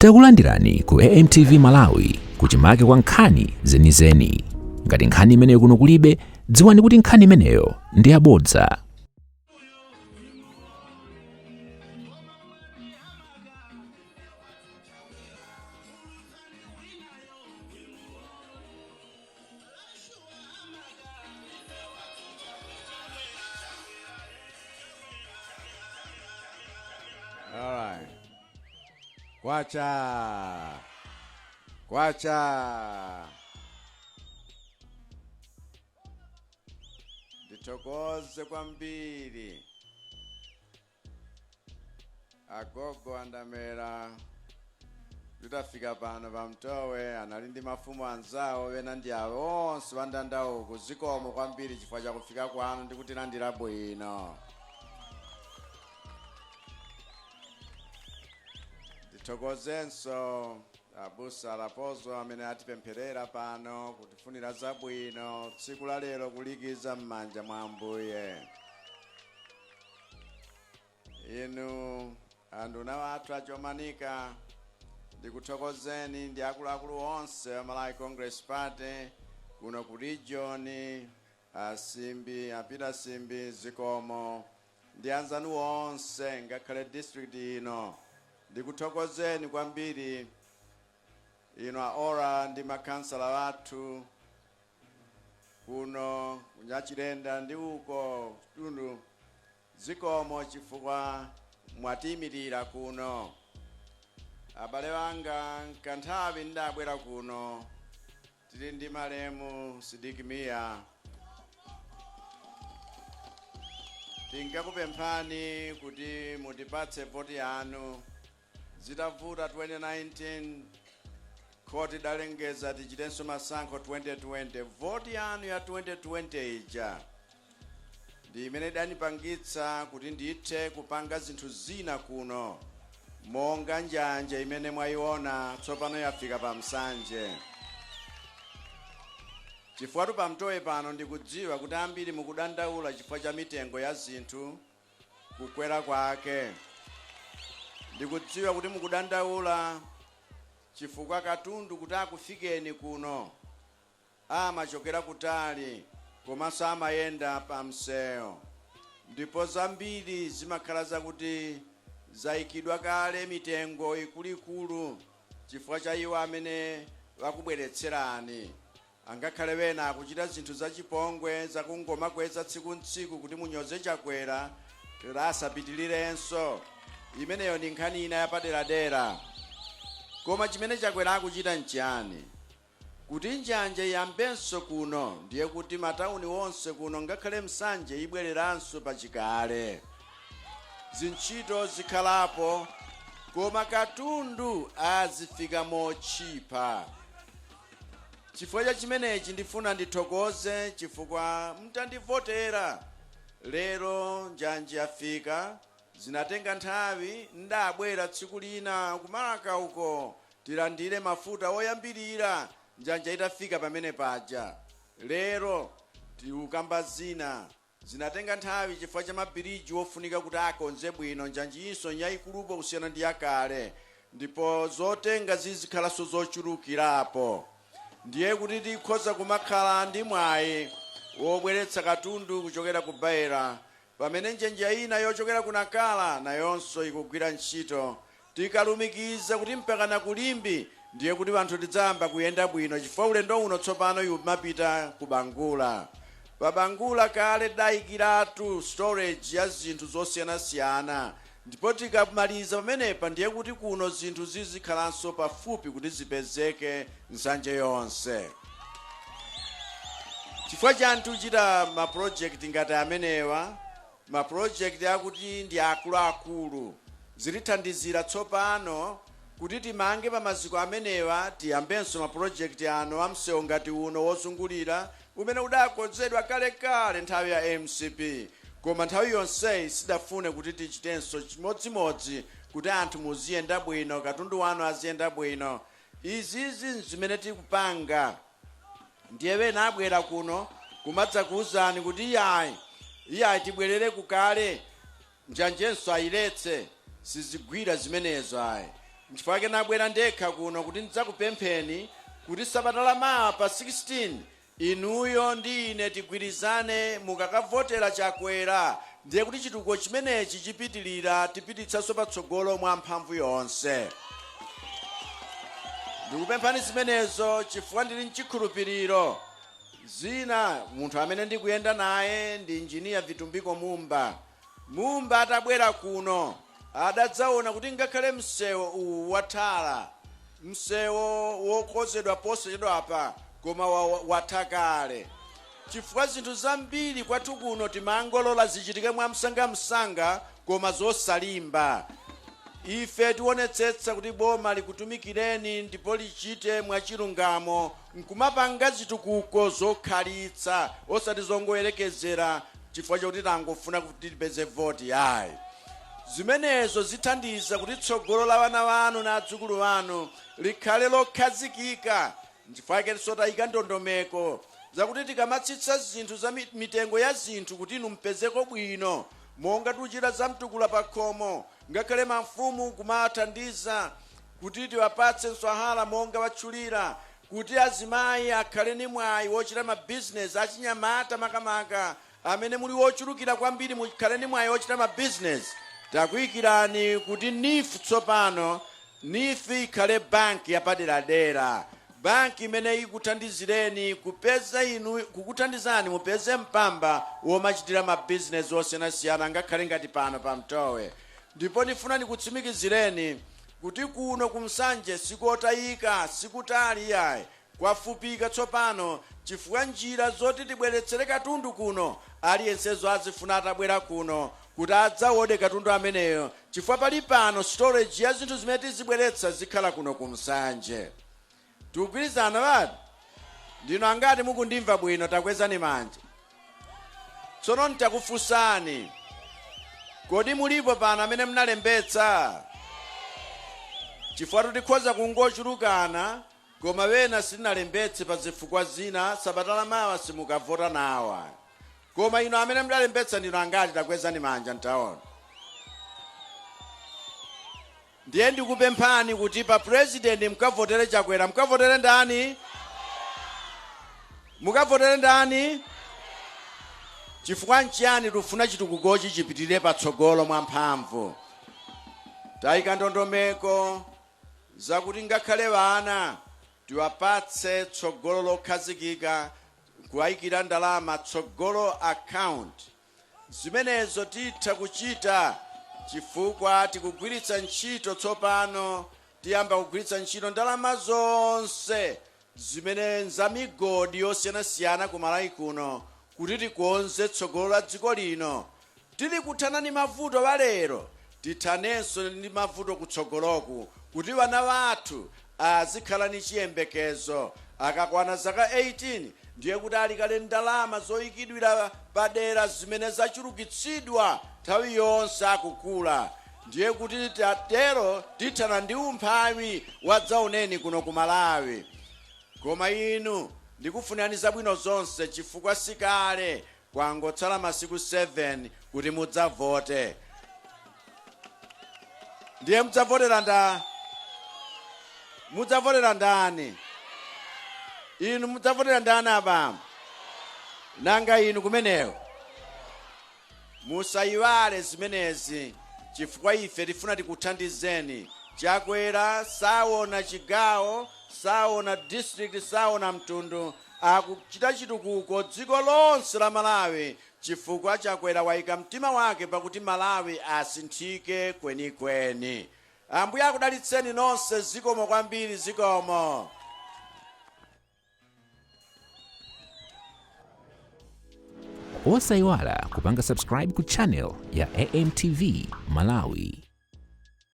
Takulandirani ku AMTV Malawi, kuchimake kwa nkhani zenizeni. Ngati nkhani imeneyo kuno kulibe, dziwani kuti nkhani imeneyo ndi yabodza. All right. Kwacha. Kwacha. Ndithokoze kwambiri agogo andamera. Tutafika pano pa Mtowe anali ndi mafumu anzawo ena ndi awo onse wandandauku. Zikomo kwambiri chifukwa chakufika kwanu ndi kutilandira bwino. Ndithokozenso abusa Rapozo amene atipempherera pano kutifunira zabwino tsiku la lero, kulikiza m'manja mwa Ambuye. Inu anduna athu achomanika, ndikuthokozeni ndi akuluakulu onse a Malawi Congress Party kuno ku region, asimbi apita simbi, zikomo, ndi anzanu onse ngakhale district ino. Ndikuthokozeni kwambiri inu a ora ndi makhansala athu kuno kunyachilenda ndi uko Tundu, zikomo chifukwa mwatiyimirira kuno. Abale wanga, kanthawi ndabwera kuno tili ndi malemu Sidik Mia, tinkakupemphani kuti mutipatse voti yanu. Zitavuta 2019, khoti idalengeza tichitenso masankho 2020. Voti yanu ya 2020 ija ndi imene idanipangitsa kuti ndithe kupanga zinthu zina kuno, monga njanje imene mwayiona tsopano yafika pa Msanje. Chifukwa pa Mtowe pano ndikudziwa kuti ambiri mukudandaula chifukwa cha mitengo ya zinthu kukwera kwake. Ndikudziwa kuti mukudandaula chifukwa katundu kuti akufikeni kuno amachokera kutali, komanso amayenda pa msewu, ndipo zambiri zimakhala zakuti zayikidwa kale mitengo ikuluikulu chifukwa cha iwo amene vakubweretserani. Angakhale wena akuchita zinthu zachipongwe zakungoma kweza tsiku ntsiku kuti munyoze Chakwera kuti asapitilirenso, imeneyo ndi nkhani ina yapaderadera. Koma chimene Chakwera akuchita nchiyani? Kuti njanje iyambenso kuno, ndiye kuti matawuni wonse kuno ngakhale Msanje ibwereranso pachikale, zintchito zikhalapo, koma katundu azifika motchipa. Chifukwa cha chimenechi ndifuna ndithokoze chifukwa mtandivotera lero njanje yafika. Zinatenga nthawi. Ndabwera tsiku lina kumalaka uko tilandire mafuta oyambirira njanja itafika pamene paja. Lero tikukamba zina. Zinatenga nthawi chifukwa cha mabiriji ofunika kuti akonze bwino. Njanjiyinso yayikulupo kusiyana ndi yakale, ndipo zotenga zizikhalanso zochulukirapo, ndiye kuti tikhoza kumakhala ndi mwayi wobweretsa katundu kuchokera ku Beira, pamene njenje ina yochokera ku Nakala nayonso ikugwira ntchito. Tikalumikiza kuti mpakana kulimbi, ndiye kuti anthu tidzayamba kuyenda bwino, chifukwa ulendo uno tsopano ikumapita ku Bangula. Pa Bangula kale tidayikiratu storage ya zinthu zosiyanasiyana, ndipo tikamaliza pamenepa ndiye kuti kuno zinthu zizikhalanso pafupi kuti zipezeke Nsanje yonse. Chifukwa chani tikuchita mapulojekiti ngati amenewa? Mapulojekiti akuti ndi akuluakulu, zitithandizira tsopano kuti timange pa maziko amenewa, tiyambenso mapulojekiti ano amsewu ngati uno wozungulira umene udakonzedwa kalekale nthawi ya MCP, koma nthawi yonseyi sidafune kuti tichitenso chimodzimodzi kuti anthu muziyenda bwino, katundu wanu aziyenda bwino. Izizi zimene tikupanga, ndiye wena abwera kuno kumadzakuwuzani kuti iyayi, iyayi, tibwerere kukale, njanjenso ayiletse. Sizigwira zimenezo ayi. Nchifukwa chake nabwera ndekha kuno kuti ndidzakupempheni kuti sabata lamawa pa 16 inuyo ndi ine tigwirizane. Mukakavotera Chakwera, ndiye kuti chitukuko chimenechi chipitilira, tipititsanso patsogolo mwa mphamvu yonse. Ndikupemphani zimenezo chifukwa ndili mchikhulupiriro zina. Munthu amene ndikuyenda naye ndi Injiniya Vitumbiko Mumba. Mumba atabwera kuno adadzaona kuti ngakhale msewu uwu wathala msewu wokonzedwa posachedwapa, koma watha kale, chifukwa zinthu zambiri kwathu kuno timangolola zichitike mwamsangamsanga koma zosalimba. Ife tionetsetsa kuti boma likutumikireni ndipo lichite mwachilungamo nkumapanga zitukuko zokhalitsa, osati zongoyerekezera chifukwa chokuti tangofuna kuti tipeze voti, ayi. Zimenezo zithandiza kuti tsogolo la vana vanu na adzukulu vanu likhale lokhazikika. Nchifukwa chake tayika ndondomeko zakuti tikamatsitsa zinthu za mitengo ya zinthu kuti inu mpezeko bwino, monga tikuchita za mtukula pa khomo, ngakhale mafumu kumathandiza kuti tiwapatse mswahala monga watchulira, kuti azimayi akhale ni mwayi wochita mabizinesi, achinyamata makamaka amene muli wochulukira kwambiri mukhale ni mwayi wochita mabizinesi. Takuyikirani kuti NEEF, tsopano NEEF ikhale banki yapaderadera, banki imene ikuthandizireni kupeza inu, kukuthandizani mupeze mpamba womachitira mabizinesi osiyanasiyana, ngakhale ngati pano pa Mtowe. Ndipo ndifuna ndikutsimikizireni kuti kuno kumsanje sikotayika, sikutali yayi, kwafupika tsopano, chifukwa njira zoti tibweretsere katundu kuno, aliyensezo azifuna atabwera kuno kuti adzaode katundu ameneyo, chifukwa pali pano storage ya zinthu zimene tizibweretsa zikhala kuno kumsanje. Tikugwirizana vati? Ndino angati mukundimva bwino? Takwezani manja. Tsono ntakufunsani, kodi mulipo pano amene munalembetsa? Chifukwa tikhoza kungochulukana koma wena sitinalembetse pa zifukwa zina, sabata lamawa simukavota nawa. Koma ino amene mudalembetsa ndino angati? Takwezani manja ntaona. Ndiye ndikupemphani kuti pa president mukavotere Chakwera. Mukavotere ndani? Mukavotere ndani? Chifukwa nchiyani? Tifuna chitukukochi chipitirire patsogolo mwamphamvu. Tayika ndondomeko zakuti ngakhale vana tiwapatse tsogolo lokhazikika, kuwayikira ndalama tsogolo account. Zimenezo titha kuchita chifukwa tikugwiritsa ntchito, tsopano tiyamba kugwiritsa ntchito ndalama zonse zimene za migodi yosiyanasiyana ku Malawi kuno kuti tikonze tsogolo la dziko lino. Tili kuthana ndi mavuto walero, tithanenso ndi mavuto kutsogoloku, kuti vana vathu azikhala ni chiyembekezo. Akakwana zaka 18 ndiye kuti alikale ndalama zoyikidwira padera zimene zachulukitsidwa nthawi yonse akukula. Ndiye kuti tatero tithana ndi umphawi wadzaoneni kuno ku Malawi. Koma inu ndikufunirani zabwino zonse, chifukwa sikale, kwangotsala masiku 7 kuti mudzavote. Ndiye mudzavotera nda mudzavotera ndani? Inu mudzavotera ndani, abambo? Nanga inu kumeneko? Musayiwale zimenezi, chifukwa ife tifuna tikuthandizeni. Chakwera saona chigawo, saona district, saona mtundu, akuchita chitukuko dziko lonse la Malawi, chifukwa Chakwera wayika mtima wake pakuti Malawi asinthike kwenikweni. Ambuye akudalitseni nonse. Zikomo kwambiri, zikomo. Osayiwala kupanga subscribe ku channel ya AMTV Malawi.